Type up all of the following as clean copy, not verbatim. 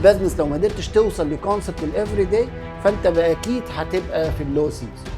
ال business لو ما قدرتش توصل ل concept ال every day، فانت اكيد هتبقى في ال low season.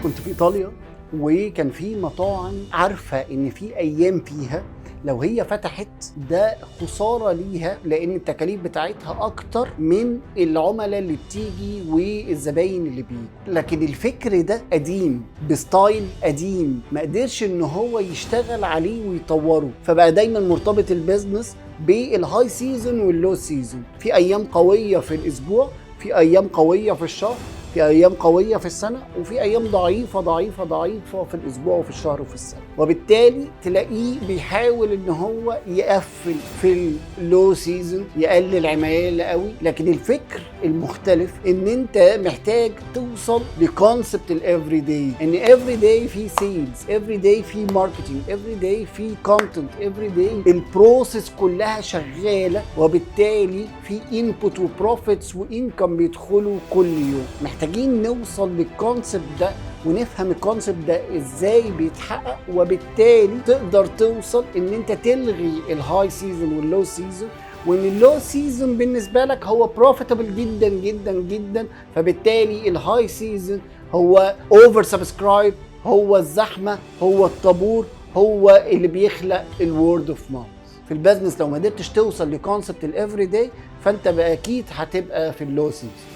كنت في ايطاليا وكان في مطاعم عارفه ان في ايام فيها لو هي فتحت ده خسارة ليها، لان التكاليف بتاعتها اكتر من العملاء اللي بتيجي والزباين اللي بيجوا. لكن الفكر ده قديم ب style قديم، ما قدرش ان هو يشتغل عليه ويطوره، فبقى دايما مرتبط ال business بال high season وال low season. في ايام قوية في الاسبوع، في ايام قوية في الشهر، في ايام قوية في السنه، وفي ايام ضعيفة ضعيفة ضعيفة في الاسبوع وفي الشهر وفي السنه. وبالتالي تلاقيه بيحاول ان هو يقفل في ال low season، يقلل عماله قوي. لكن الفكر المختلف ان انت محتاج توصل ل concept ال every day، ان every day في sales، every day في marketing، every day في content، every day ال process كلها شغاله، وبالتالي في input و profits و income بيدخلوا كل يوم. محتاجين نوصل لل concept ده ونفهم ال concept ده ازاي بيتحقق، وبالتالي تقدر توصل ان انت تلغي ال high season وال low season، وان ال low season بالنسبة لك هو profitable جدا جدا جدا، فبالتالي ال high season هو over subscribe، هو الزحمه، هو الطابور، هو اللي بيخلق ال word of mouth. في ال business لو ما قدرتش توصل ل concept ال every day، فانت اكيد هتبقى في ال low season.